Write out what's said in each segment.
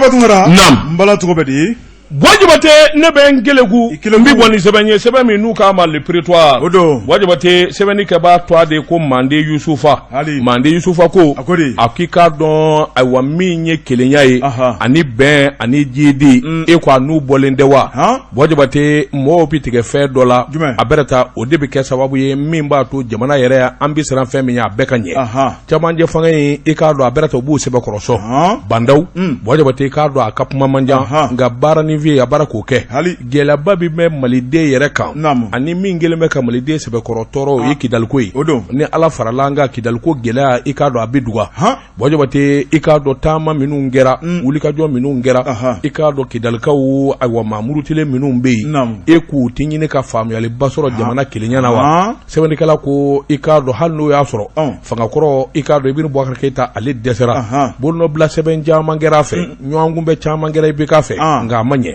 Daba Tunkara. Naam. N bala, cogo bɛ di? Buwa Jabate, ne bɛ n keleku. I keleku. N bɛ bɔ ni sɛbɛn ye, sɛbɛn min n'u k'a ma Le Prétoire. O don. Buwa Jabate, sɛbɛnnikɛbaa tɔgɔ de ko Mande Yusufa. Hali. Mande Yusufa ko A ko di? A k'i k'a dɔn, ayiwa, min ye kelenya ye ani bɛn ani jidi, e ko a n'u bɔlen tɛ wa? Han? Buwa Jabate, mɔgɔw bɛ tigɛ fɛn dɔ la. Jumɛn? A bɛrɛ ta, o de bɛ kɛ sababu ye min b'a to jamana yɛrɛ, an bɛ siran fɛn min ye, a bɛɛ ka ɲɛ. Camancɛ fanga in, i k'a dɔn, a bɛrɛ ta, u b'u sɛbɛkɔrɔ sɔn. Ba Ndaw, Buwa Jabate, i k'a dɔn, a ka kuma man jan, nka baara ni fi a baara k'o kɛ. Hali. Gɛlɛyaba min bɛ maliden yɛrɛ kan ani min kɛlen bɛ ka maliden sɛbɛkɔrɔ tɔɔrɔ, o ye Kidaliko ye. O don. Ni Ala farala an kan, Kidaliko gɛlɛya, i k'a dɔn, a bɛ duga. Buwa Jabate, i k'a dɔn, taama minnu kɛra, wulikajɔ minnu kɛra, i k'a dɔn, Kidalikaw, ayiwa, maa murutilen minnu bɛ yen, e k'u tɛ ɲini ka faamuyaliba sɔrɔ jamana kelenya na wa? Sɛbɛnnikɛla ko, i k'a dɔn, hali n'o y'a sɔrɔ fangakɔrɔ, i k'a dɔn, Ibrahim Boubacar Keïta, ale dɛsɛra, bolonɔbila sɛbɛn caman kɛra a fɛ, ɲɔgɔnkunbɛn caman kɛra IBK fɛ, nka a ma ɲɛ.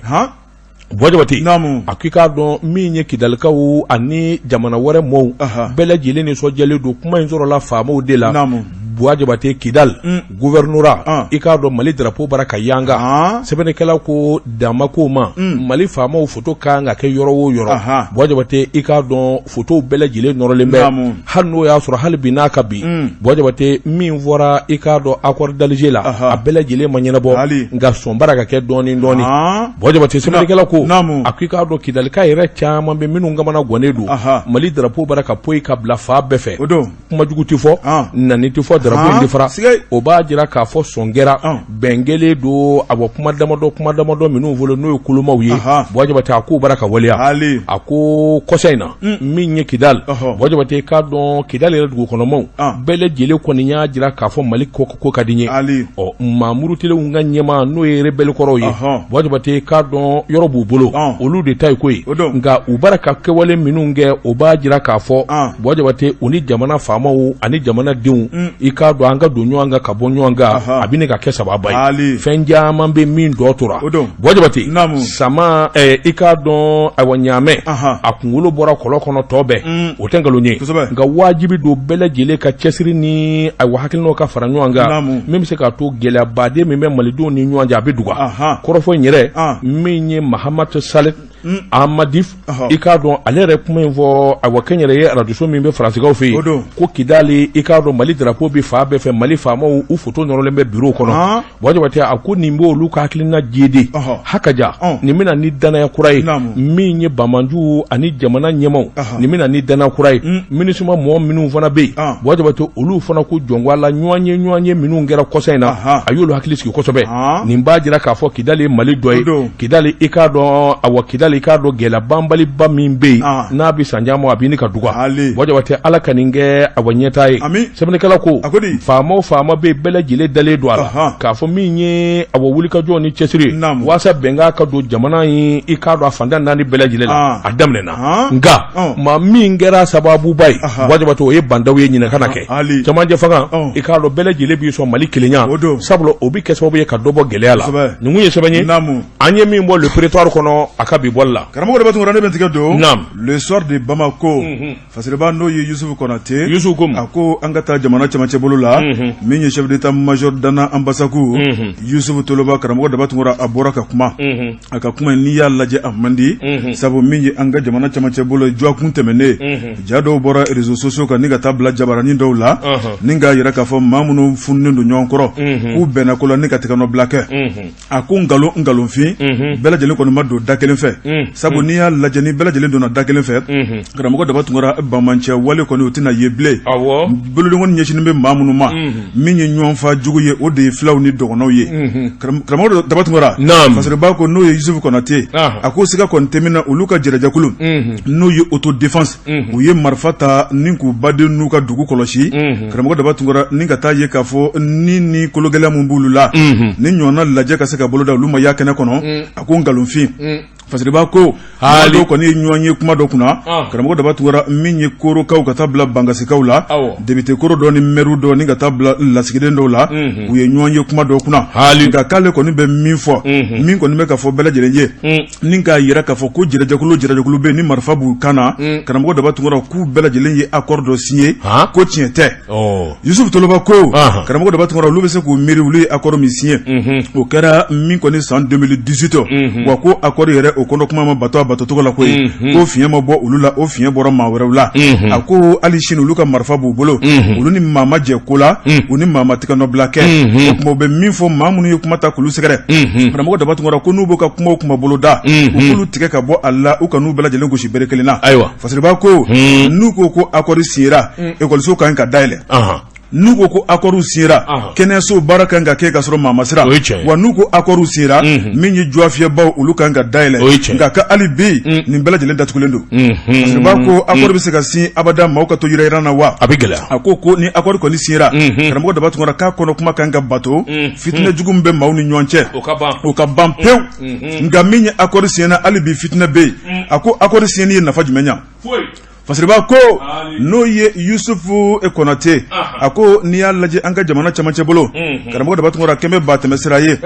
Buwa Jabate, a ko i k'a dɔn, min ye Kidalikaw ani jamana wɛrɛ mɔɔw bɛɛ lajɛlen nisɔndiyalen don, kuma in sɔrɔla faamaw de la. Buwa Jabate, Kidal gouvernorat, i k'a dɔn, Mali drapeau bara ka yanga. Sɛbɛnnikɛla ko damako ma, Mali faamaw foto kan ka kɛ yɔrɔ o yɔrɔ, Buwa Jabate, i k'a dɔn, fotow bɛɛ lajɛlen nɔrɔlen bɛ. Hali n'o y'a sɔrɔ hali bi n'a ka bi, Buwa Jabate, min fɔra, i k'a dɔn, accord d'Alger la, a bɛɛ lajɛlen ma ɲɛnabɔ, nka sɔn bara ka kɛ dɔɔnin dɔɔnin. Buwa Jabate, sɛbɛnnikɛla ko, a ko i k'a dɔn, Kidalika yɛrɛ caman bɛ minnu kamana gannen don, Mali drapeau bara ka poyi ka bila fan bɛɛ fɛ. O don. Kuma jugu tɛ fɔ, nani tɛ fɔ, drapeau in tɛ fara. Sigɛ. O b'a jira k'a fɔ sɔn kɛra, bɛn kɛlen don. A bɔ kuma damadɔ, kuma damadɔ minnu fɔlɔ, n'o ye kolomaw ye, Buwa Jabate, a k'o bara ka waleya. A ko kɔsa in na, min ye Kidal, Buwa Jabate, i k'a dɔn, Kidal yɛrɛ dugukɔnɔmaw bɛɛ lajɛlen kɔni y'a jira k'a fɔ Mali ko ka di n ye. Ɔ, maa murutilenw ka ɲɛmaa, n'o ye rebelle kɔrɔw ye, Buwa Jabate, i k'a dɔn, yɔrɔ b'u bolo, olu de ta ye ko ye. O don. Nka u bara ka kɛwale minnu kɛ, o b'a jira k'a fɔ, Buwa Jabate, u ni jamana faamaw ani jamanadenw, i k'a dɔn, an ka don ɲɔgɔn kan ka bɔ ɲɔgɔn kan, a bɛ ka kɛ sababa ye. Fɛn caman bɛ min dɔ tora. O don. Buwa Jabate, sama i k'a dɔn, ayiwa, ɲaamɛ, a kunkolo bɔra kɔlɔn kɔnɔ tɔ bɛɛ, o tɛ nkalon ye. Nka wajibi don bɛɛ lajɛlen ka cɛsiri ni, ayiwa, hakilinaw ka fara ɲɔgɔn kan, min bɛ se k'a to gɛlɛyabaden min bɛ malidenw ni ɲɔgɔn cɛ, a bɛ duga. Kɔrɔfɔ in yɛrɛ, min ye Mahamat Saleh Annadif, i k'a dɔn, ale yɛrɛ kuma in fɔ, ayiwa, kɛnyɛrɛye arajoso min bɛ Faransikaw fɛ O yen, don. ko Kidali, i k'a dɔn, Mali drapeau bɛ fan bɛɛ fɛ, Mali faamaw u foto nɔrɔlen bɛ bureau kɔnɔ. Buwa Jabate, a ko nin b'olu ka hakilina jidi hakaja, nin bɛna ni danaya kura ye, min ye banbaanciw ani jamana ɲɛmaaw, nin bɛna ni danaya kura ye. MINUSMA mɔgɔ minnu fana bɛ yen, Buwa Jabate, olu fana ko jɔnko la, ɲɔgɔn ye ɲɔgɔn ye minnu kɛra kɔsa in na, a y'olu hakili sigi kosɛbɛ. Nin b'a jira k'a fɔ Kidali ye Mali dɔ O ye. don. Kidali, i k'a dɔn, awa, Kidali, i k'a dɔn, gɛlɛya banbaliba min bɛ yen, n'a bɛ san caman, a bɛ ɲini ka duga. Buwa Jabate, Ala ka nin kɛ, awa, ɲɛtaa ye. Ami. Sɛbɛnnikɛla ko, A ko di? Faama o faama bɛ yen, bɛɛ lajɛlen dalen don a la k'a fɔ min ye, awa, wulikajɔ ni cɛsiri ye waasa bɛnkan ka don jamana in, i k'a dɔn, a fan tan naani bɛɛ lajɛlen la, a daminɛna. Nka maa min kɛra sababuba ye, Buwa Jabate, o ye Ba Ndaw ye. Ɲinɛ kana kɛ. Camancɛ fanga, i k'a dɔn, bɛɛ lajɛlen b'i sɔn Mali kelenya, O don. sabula o bɛ kɛ sababu ye ka dɔ bɔ gɛlɛya la. Nin kun ye sɛbɛn ye an ye min bɔ Le Prétoire kɔnɔ a ka bi bɔli la. Karamɔgɔ Daba Tunkara, ne bɛ n tigɛ don Le Soir de Bamako. Fasiriba, n'o ye Yusufu Konate. Yusufu ko A ko an ka taa jamana cɛmancɛ bolo la, min ye chef d'état major Dana Ambasagu Yusufu Toloba. Karamɔgɔ Daba Tunkara, a bɔra ka kuma. A ka kuma, n'i y'a lajɛ, a man di, sabu min ye an ka jamana cɛmancɛ bolo ye, dɔgɔkun tɛmɛnen, ja dɔw bɔra réseaux sociaux kan ni ka taa bila jabaranin dɔw la, ni k'a yira k'a fɔ maa minnu fununen don ɲɔgɔn kɔrɔ, k'u bɛnna ko la ni ka tigɛnɔbila kɛ. A ko nkalon, nkalonfin, bɛɛ lajɛlen kɔni ma don da kelen fɛ, sabu n'i y'a lajɛ, ni bɛɛ lajɛlen donna da kelen fɛ, karamɔgɔ Daba Tunkara, banbaanciya wale kɔni, o tɛna ye bilen. Bolodenkɔni ɲɛsinnen bɛ maa minnu ma, min ye ɲɔgɔnfa jugu ye, o de ye filaw ni dɔgɔnɔw ye. Karamɔgɔ Daba Tunkara, Fasiriba ko, n'o ye Yusufu Konate, a ko siga kɔni tɛ min na, olu ka jɛrɛjɛkulu, n'o ye autodéfense, u ye marifa ta ni k'u baden n'u ka dugu kɔlɔsi. Karamɔgɔ Daba Tunkara, ni ka taa ye k'a fɔ ni kologɛlɛya min b'olu la, ni ɲɔgɔnna lajɛ ka se ka boloda, olu ma y'a kɛnɛ kɔnɔ. A ko nkalonfin. Fasiriba ko hali dɔw kɔni ye ɲɔgɔn ye kuma dɔ kunna, karamɔgɔ Daba Tunkara, min ye korokaw ka taa bila bangasikaw la, député kɔrɔ dɔ ni mɛriw dɔ ni ka taa bila lasigiden dɔw la, u ye ɲɔgɔn ye kuma dɔ kunna. Hali nka k'ale kɔni bɛ min fɔ, min kɔni bɛ ka fɔ bɛɛ lajɛlen ye ni k'a yira k'a fɔ ko jɛrɛjɛkulu bɛ ni marifa b'u kan na, karamɔgɔ Daba Tunkara, k'u bɛɛ lajɛlen ye accord dɔ signé, ko tiɲɛ tɛ. Yusufu Toloba ko karamɔgɔ Daba Tunkara, olu bɛ se k'u miiri olu ye accord min signé, o kɛra min kɔni san 2018, wa ko accord yɛrɛ o kɔnɔ kuma ma bato a batocogo la koyi, ko fiɲɛ ma bɔ olu la, o fiɲɛ bɔra maa wɛrɛw la. A ko hali sini olu ka marifa b'u bolo, olu ni maa ma jɛ ko la, u ni maa ma tigɛnɔbila kɛ. O tuma u bɛ min fɔ maa minnu ye kuma ta k'olu sɛgɛrɛ, karamɔgɔ Daba Tunkara, ko n'u b'u ka kuma o kuma boloda, u k'olu tigɛ ka bɔ a la, u kan'u bɛɛ lajɛlen gosi bere kelen na. Ayiwa. Fasiriba ko n'u ko ko accord signera, ekɔliso kan ka dayɛlɛ. N'u ko ko accord signera, kɛnɛyaso baara kan ka kɛ ka sɔrɔ maa ma siran. Wa n'u ko accord signera, min ye juwafiyɛbaw, olu kan ka dayɛlɛ. Nka ka hali bi nin bɛɛ lajɛlen datugulen don. Fasiriba ko accord bɛ se ka signé abada maaw ka to yɛrɛyira na wa? A bɛ gɛlɛya. A ko ko ni accord kɔni signera, karamɔgɔ Daba Tunkara, k'a kɔnɔ kuma kan ka bato, fitinɛ jugu min bɛ maaw ni ɲɔgɔn cɛ, o ka ban pewu. Nka min ye accord signéna, hali bi fitinɛ bɛ yen. A ko accord signéni ye nafa jumɛn ɲa? Fasiriba ko n'o ye Yusufu Konate, a ko n'i y'a lajɛ an ka jamana camancɛ bolo, karamɔgɔ Daba Tunkara, kɛmɛ ba tɛmɛ sira ye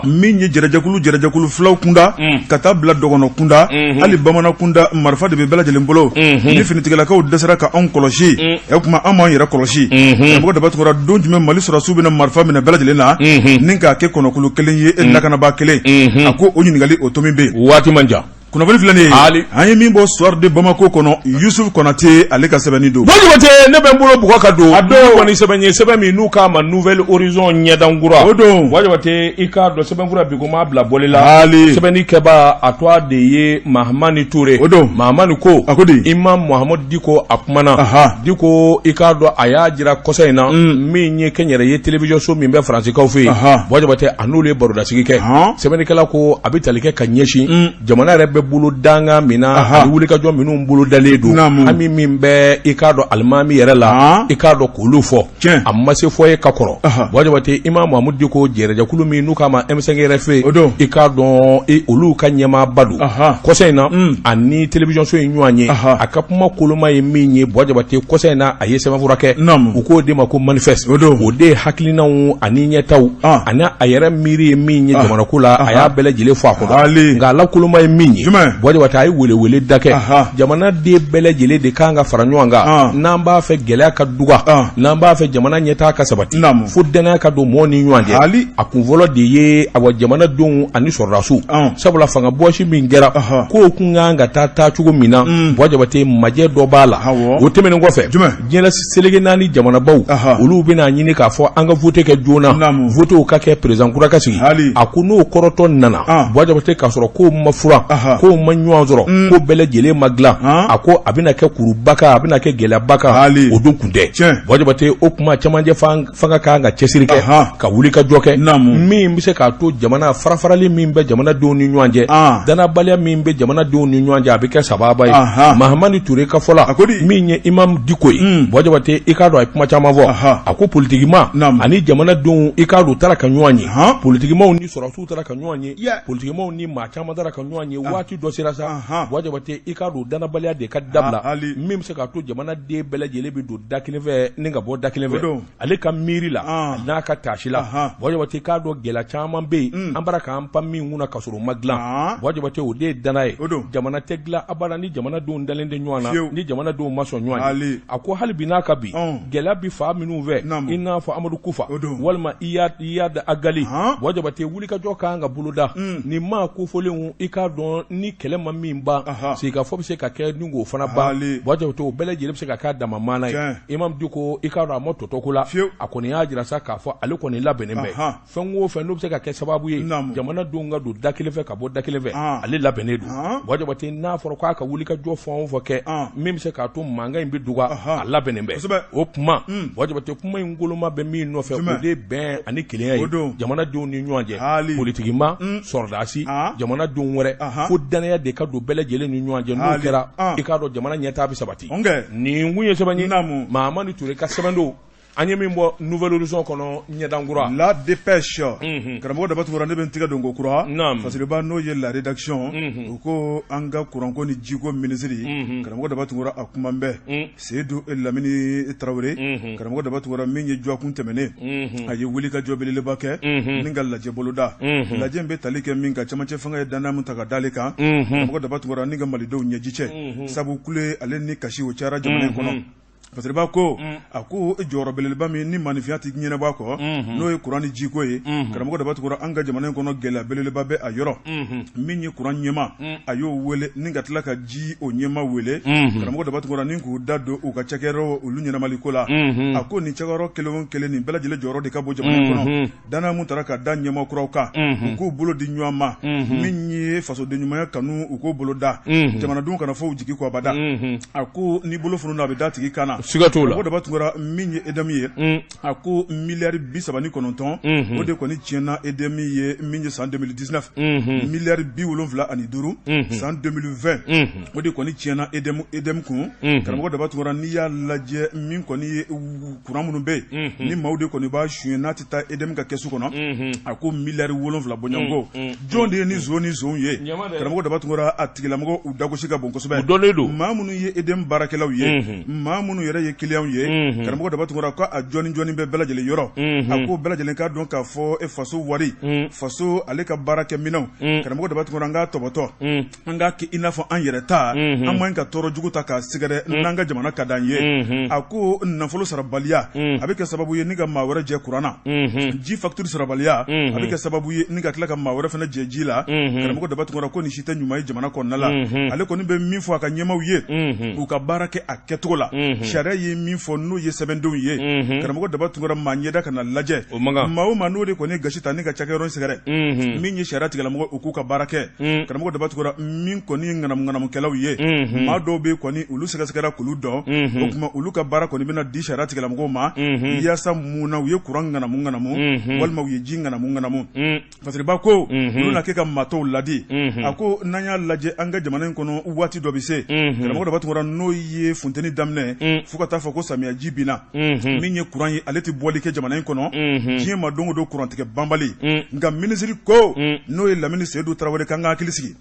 min ye jɛrɛjɛkulu fulaw kunda ka taa bila dɔgɔnɔ kunda, hali bamanan kunda, marifa de bɛ bɛɛ lajɛlen bolo. Ni finitigilakaw dɛsɛra ka anw kɔlɔsi, o tuma an b'an yɛrɛ kɔlɔsi. Karamɔgɔ Daba Tunkara, don jumɛn Mali sɔrɔdasiw bɛna marifa minɛ bɛɛ lajɛlen na ni k'a kɛ kɔnɔkulu kelen ye, lakanabaa kelen? A ko o ɲininkali o tomi bɛ yen. Waati man jan. Kunnafoni filɛ nin ye, an ye min bɔ Soir de Bamako kɔnɔ, Yusuf Konate ale ka sɛbɛnni don. Buwa Jabate, ne bɛ n bolo bugɔ ka don a dɔw kɔni sɛbɛn ye, sɛbɛn min n'u k'a ma Nouvel Horizon, ɲɛdankura. O don. Buwa Jabate, i k'a dɔn sɛbɛnfura bi ko m'a bila bɔli la. Sɛbɛnni kɛbaa a tɔgɔ de ye Mahamani Ture. O don. Mahamani ko. A ko di? Imam Mahamadu Diko a kumana. Diko, i k'a dɔn a y'a jira kɔsa in na, min ye kɛnyɛrɛye télévision so min bɛ Faransikaw fɛ yen. Buwa Jabate, a n'olu ye barodasigi kɛ. Sɛbɛnnikɛla ko a bɛ tali kɛ ka ɲɛsin jamana yɛrɛ bɛ bolo dankan min na ani wulikajɔ minnu bolodalen don, hami min bɛ i k'a dɔn alimami yɛrɛ la, i k'a dɔn k'olu fɔ, a ma se fɔ ye ka kɔrɔ. Buwa Jabate, Imam Mahamudu Diko, jɛrɛjɛkulu min n'u k'a ma M5 RFP, i k'a dɔn olu ka ɲɛmaaba don, kɔsa in na ani télévision so in ɲɔgɔn ye, a ka kuma koloma ye min ye, Buwa Jabate, kɔsa in na a ye sɛbɛnfura kɛ, u k'o de ma ko manifeste. O de ye hakilinaw ani ɲɛtaw ani a yɛrɛ miiri ye min ye jamana ko la, a y'a bɛɛ lajɛlen fɔ a kɔnɔ. Nka a la koloma ye min ye, Buwa Jabate, a ye welewele da kɛ, jamanaden bɛɛ lajɛlen de kan ka fara ɲɔgɔn kan n'an b'a fɛ gɛlɛya ka duga, n'an b'a fɛ jamana ɲɛtaa ka sabati, fo dannaya ka don mɔɔ ni ɲɔgɔn cɛ. A kun fɔlɔ de ye awa jamanadenw ani sɔrɔdasiw, sabula fanga bɔsi min kɛra, k'o kun kan ka taa taacogo min na, Buwa Jabate, majɛ dɔ b'a la. O tɛmɛnen kɔfɛ, diɲɛ seleke naani jamanabaw, olu bɛna ɲini k'a fɔ an ka vote kɛ joona, votew ka kɛ, président kura ka sigi. A ko n'o kɔrɔtɔ nana, Buwa Jabate, k'a sɔrɔ kow ma furan, kow ma ɲɔgɔn sɔrɔ, ko bɛɛ lajɛlen ma dilan, a ko a bɛna kɛ kuruba kan, a bɛna kɛ gɛlɛyaba kan. O dun kun tɛ. Buwa Jabate, o kuma camancɛ fanga kan ka cɛsiri kɛ ka wuli ka jɔ kɛ min bɛ se k'a to jamana farafarali min bɛ jamanadenw ni ɲɔgɔn cɛ, dannabaliya min bɛ jamanadenw ni ɲɔgɔn cɛ, a bɛ kɛ sababa ye. Mahamani Ture ka fɔ la, min ye Imam Diko ye, Buwa Jabate, i k'a dɔn a ye kuma caman fɔ. A ko politikima ani jamanadenw, i k'a dɔn u taara ka ɲɔgɔn ye, politikimaw ni sɔrɔdasiw taara ka ɲɔgɔn ye, politikimaw ni maa caman taara ka ɲɔgɔn ye. Waati dɔ sera sa, Buwa Jabate, i k'a dɔn dannabaliya de ka dabila, min bɛ se k'a to jamanaden bɛɛ lajɛlen bɛ don da kelen fɛ ni ka bɔ da kelen fɛ. Ale ka miiri la n'a ka taasi la, Buwa Jabate, k'a dɔn gɛlɛya caman bɛ yen, an bara k'an pan min kunna ka sɔrɔ o ma dilan. Buwa Jabate, o de ye danaya ye. Jamana tɛ dilan abada ni jamanadenw dalen tɛ ɲɔgɔn na, ni jamanadenw ma sɔn ɲɔgɔn ye. A ko hali bi n'a ka bi gɛlɛya bi fan minnu fɛ, i n'a fɔ Amadu Kufa walima Iyad Ag Ghali, Buwa Jabate, wulikajɔ kan ka boloda ni maa kofɔlenw, i k'a dɔn ni kɛlɛ ma min ban, sigikafɔ bɛ se ka kɛ ni k'o fana ban. Buwa Jabate, o bɛɛ lajɛlen bɛ se ka k'a dama maana ye. Imam Diko, i k'a dɔn a ma tɔtɔ ko la, a kɔni y'a jira sa k'a fɔ ale kɔni labɛnnen bɛ fɛn o fɛn n'o bɛ se ka kɛ sababu ye jamanadenw ka don da kelen fɛ ka bɔ da kelen fɛ, ale labɛnnen don. Buwa Jabate, n'a fɔra k'a ka wulikajɔ fɛn o fɛn kɛ min bɛ se k'a to mankan in bɛ duga, a labɛnnen bɛ. O kuma, Buwa Jabate, kuma in koloma bɛ min nɔfɛ, o de bɛn ani kelenya ye jamanadenw ni ɲɔgɔn cɛ, politikima, sɔrɔdasi, jamanadenw wɛrɛ, fo dannaya de ka don bɛɛ lajɛlen ni ɲɔgɔn cɛ. N'o kɛra, i k'a dɔn jamana ɲɛtaa bɛ sabati. Nin kun ye sɛbɛn ye, Mahamani Ture ka sɛbɛn don. An ye min bɔ Nouvel Horizon kɔnɔ ɲɛdankura La Dépêche karamɔgɔ Daba Tunkara ne bɛ n tɛgɛ don ko kura Fasiriba n'o ye la rédaction u ko an ka kuranko ni jiko minisiri karamɔgɔ Daba Tunkara a kuma bɛ Seyidu Lamini Tarawele karamɔgɔ Daba Tunkara min ye dɔgɔkun tɛmɛnen a ye wuli ka jɔ belebeleba kɛ ni ka lajɛ boloda lajɛ bɛ tali kɛ min ka camancɛ fanga ye danaya min ta ka d'ale kan karamɔgɔ Daba Tunkara ni ka malidenw ɲɛji cɛ sabu kule ale ni kasi o cayara jamana in kɔnɔ. Fasiriba ko a ko jɔyɔrɔ belebeleba min ni maninfinya tɛ ɲɛnabɔ a kɔ n'o ye kuran ni jiko ye karamɔgɔ Daba Tunkara an ka jamana in kɔnɔ gɛlɛya belebeleba bɛ a yɔrɔ min ye kuran ɲɛmaa a y'o wele ni ka tila ka ji o ɲɛmaa wele karamɔgɔ Daba Tunkara ni k'u da don u ka cakɛyɔrɔ olu ɲɛnamali ko la a ko nin cakɛyɔrɔ kelen o kelen nin bɛɛ lajɛlen jɔyɔrɔ de ka bon jamana in kɔnɔ Danaya min taara ka da ɲɛmaa kuraw kan u k'u bolo di ɲɔgɔn ma min ye fasoden ɲumanya kanu u k'o bolo da jamanadenw kana fɔ u jigi kɔ abada a ko ni bolo fununa a bɛ da tigi kan na siga t'o la karamɔgɔ Daba Tunkara min ye EDM ye a ko miliyari 39 o de kɔni tiɲɛna EDM ye min ye san 2019 miliyari 75 san 2020 o de kɔni tiɲɛna EDM kun karamɔgɔ Daba Tunkara n'i y'a lajɛ min kɔni ye kuran minnu bɛ yen ni maaw de kɔni b'a suɲɛ n'a tɛ taa EDM ka kɛsu kɔnɔ a ko miliyari 7 bɔɲɔgɔnko jɔn de ye ni zon ni zon ye karamɔgɔ Daba Tunkara a tigilamɔgɔ u dagosi ka bon kosɛbɛ dɔnnen don maa minnu ye EDM baarakɛlaw ye maa minnu yɛrɛ ye kiliyanw ye karamɔgɔ Daba Tunkara ko a jɔni jɔni bɛ bɛɛ lajɛlen yɔrɔ a ko bɛɛ lajɛlen k'a dɔn k'a fɔ e faso wari faso ale ka baarakɛminɛnw karamɔgɔ Daba Tunkara an k'a tɔbɔtɔ an k'a kɛ i n'a fɔ an yɛrɛ ta an man ka tɔɔrɔ jugu ta k'a sɛgɛrɛ n'an ka jamana ka d'an ye a ko nafolo sarabaliya a bɛ kɛ sababu ye ni ka maa wɛrɛ jɛ kuran na ji facture sarabaliya a bɛ kɛ sababu ye ni ka tila ka maa wɛrɛ fana jɛ ji la karamɔgɔ Daba Tunkara ko nin si tɛ ɲuman ye jamana kɔnɔna la ale kɔni bɛ min fɔ a ka ɲɛmaaw ye u ka baara kɛ a kɛcogo la sariya ye min fɔ n'o ye sɛbɛndenw ye karamɔgɔ Daba Tunkara maa ɲɛda kana lajɛ maa o maa n'o de kɔni gasi ta ni ka cakɛyɔrɔ sɛgɛrɛ min ye sariya tigilamɔgɔ u k'u ka baara kɛ karamɔgɔ Daba Tunkara min kɔni ye ŋanamuŋanamukɛlaw ye maa dɔw bɛ kɔni olu sɛgɛsɛgɛra k'olu dɔn o tuma olu ka baara kɔni bɛna di sariya tigilamɔgɔw ma yaasa mun na u ye kuran ŋanamu ŋanamu walima u ye ji ŋanamu ŋanamu Fasiriba ko olu na kɛ ka maa tɔw ladi a ko n'an y'a lajɛ an ka jamana in kɔnɔ waati dɔ bɛ se karamɔgɔ Daba Tunkara n'o ye funteni daminɛ fo ka taa fɔ ko samiya ji binna min ye kuran ye ale tɛ bɔli kɛ jamana in kɔnɔ diɲɛ ma don o don kurantigɛ banbali nka minisiri ko n'o ye Lamini Seyidu Tarawele k'an ka hakili sigi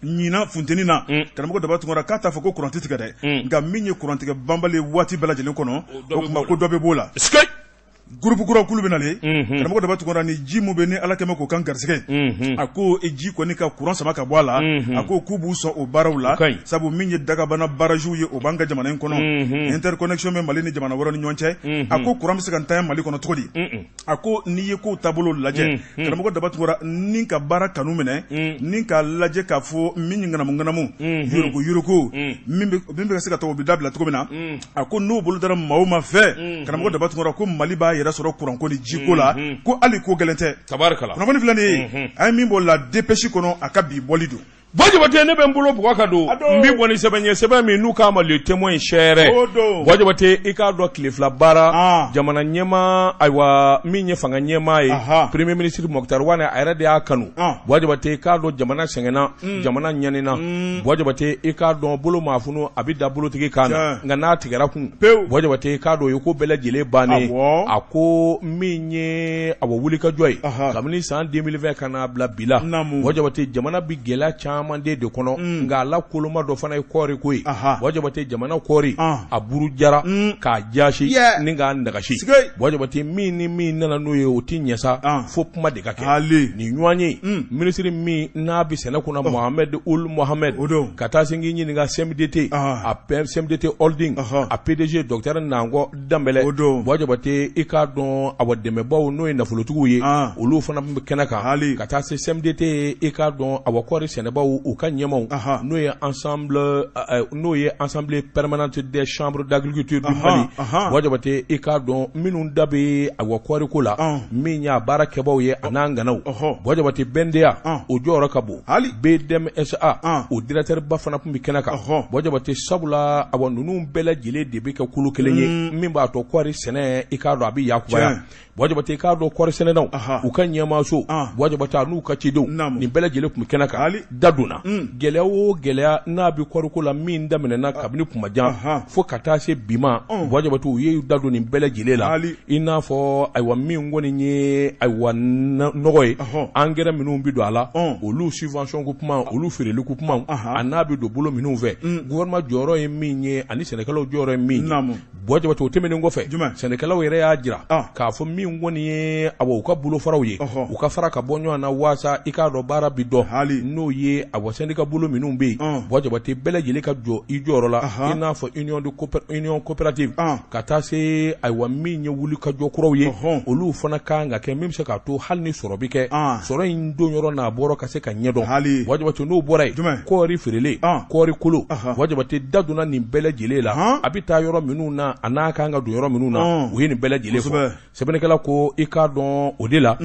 ɲinan funteni na karamɔgɔ Daba Tunkara k'a t'a fɔ ko kuran tɛ tigɛ dɛ nka min ye kurantigɛ banbali waati bɛɛ lajɛlen kɔnɔ o tuma ko dɔ bɛ b'o la groupe kura kulu bɛ nalen karamɔgɔ Daba Tunkara ni ji min bɛ ni Ala kɛmɛ k'o kan garisɛgɛ a ko ji kɔni ka kuran sama ka bɔ a la a ko k'u b'u sɔn o baaraw la sabu min ye dagabana barajiw ye o b'an ka jamana in kɔnɔ interconnexion bɛ Mali ni jamana wɛrɛ ni ɲɔgɔn cɛ a ko kuran bɛ se ka ntanya Mali kɔnɔ cogo di a ko n'i ye kow taabolo lajɛ karamɔgɔ Daba Tunkara ni ka baara kanu minɛ ni k'a lajɛ k'a fɔ min ye ŋanamu ŋanamu yurugu yurugu min bɛ se ka to o bɛ dabila cogo min na a ko n'o bolo dara maa o maa fɛ karamɔgɔ Daba Tunkara ko Mali b'a yɛrɛ sɔrɔ kuranko ni jiko la ko hali ko gɛlɛn tɛ tabarikala kunnafoni filɛ nin ye an ye min bɔ La Dépêche kɔnɔ a ka bi bɔli don Buwa Jabate ne bɛ n bolo bugɔ ka don n bɛ bɔ ni sɛbɛn ye sɛbɛn min n'u k'a ma Le Témoin sɛɛrɛ Buwa Jabate i k'a dɔn tile fila baara jamana ɲɛmaa ayiwa min ye fanga ɲɛmaa ye premier ministre Moctar Ouane a yɛrɛ de y'a kanu Buwa Jabate i k'a dɔn jamana sɛgɛnna jamana ɲanina Buwa Jabate i k'a dɔn bolo maa funu a bɛ da bolotigi kan na nka n'a tigɛra kun Buwa Jabate i k'a dɔn o ye ko bɛɛ lajɛlen bannen a ko min ye a wulikajɔ ye kabini san 2020 ka n'a bila bi la Buwa Jabate jamana bɛ gɛlɛya caman de kɔnɔ nka a la koloma dɔ fana ye kɔɔri ko ye Buwa Jabate jamana kɔɔri a burujara k'a jasi ni k'a nagasi Buwa Jabate min ni min nana n'o ye o tɛ ɲɛ sa fo kuma de ka kɛ nin ɲɔgɔn ye minisiri min n'a bɛ sɛnɛ kunna Mohamed Ould Mohamed ka taa se k'i ɲininka CMDT a CMDT Holding a PDG docteur Nangɔ Danbɛlɛ o don Buwa Jabate i k'a dɔn awa dɛmɛbaaw n'o ye nafolotigiw ye olu fana bɛ kɛnɛ kan hali ka taa se CMDT i k'a dɔn awa kɔɔri sɛnɛbaaw u ka ɲɛmaaw n'o ye ensemble n'o ye assemblée permanente des chambres d'agriculture du Mali Buwa Jabate i k'a dɔn minnu da bɛ awa kɔɔri ko la min y'a baara kɛbaaw ye a n'a ŋanaw Buwa Jabate BNDA o jɔyɔrɔ ka bon hali BDM SA o directeur ba fana tun bɛ kɛnɛ kan Buwa Jabate sabula awa ninnu bɛɛ lajɛlen de bɛ kɛ kulu kelen ye min b'a to kɔɔri sɛnɛ i k'a dɔn a bɛ yakubaya Buwa Jabate i k'a dɔn kɔɔri sɛnɛnaw u ka ɲɛmaaso Buwa Jabate n'u ka cidenw nin bɛɛ lajɛlen tun bɛ kɛnɛ kan da don. donna gɛlɛya o gɛlɛya n'a bɛ kɔɔriko la min daminɛna kabini kuma jan fo ka taa se bi ma, Buwa Jabate, u ye da don nin bɛɛ lajɛlen la, i n'a fɔ ayiwa min kɔni ye ayiwa nɔgɔ ye, engrais minnu bɛ don a la, olu subvention ko kuma, olu feereli ko kuma, a n'a bɛ don bolo minnu fɛ, gouvernement jɔyɔrɔ ye min ye ani sɛnɛkɛlaw jɔyɔrɔ ye min ye. Buwa Jabate, o tɛmɛnen kɔfɛ, sɛnɛkɛlaw yɛrɛ y'a jira k'a fɔ min kɔni ye awa u ka bolofaraw ye, u ka fara ka bɔ ɲɔgɔn na waasa i k'a dɔn baara bi dɔn, n'o ye awa syndicat bolo minnu bɛ yen. Buwa Jabate, bɛɛ lajɛlen ka jɔ i jɔyɔrɔ la, i n'a fɔ union coopérative, ka taa se ayiwa min ye wuli ka jɔ kuraw ye, olu fana kan ka kɛ min bɛ se k'a to hali ni sɔrɔ bɛ kɛ, sɔrɔ in don yɔrɔ n'a bɔra ka se ka ɲɛdɔn. Buwa Jabate, n'o bɔra yen, kɔɔri feerelen, kɔɔri kolo, Buwa Jabate da donna nin bɛɛ lajɛlen la, a bɛ taa yɔrɔ minnu na, a n'a kan ka don yɔrɔ minnu na, u ye nin bɛɛ lajɛlen fɔ. Sɛbɛnnikɛla ko i k'a dɔn o de la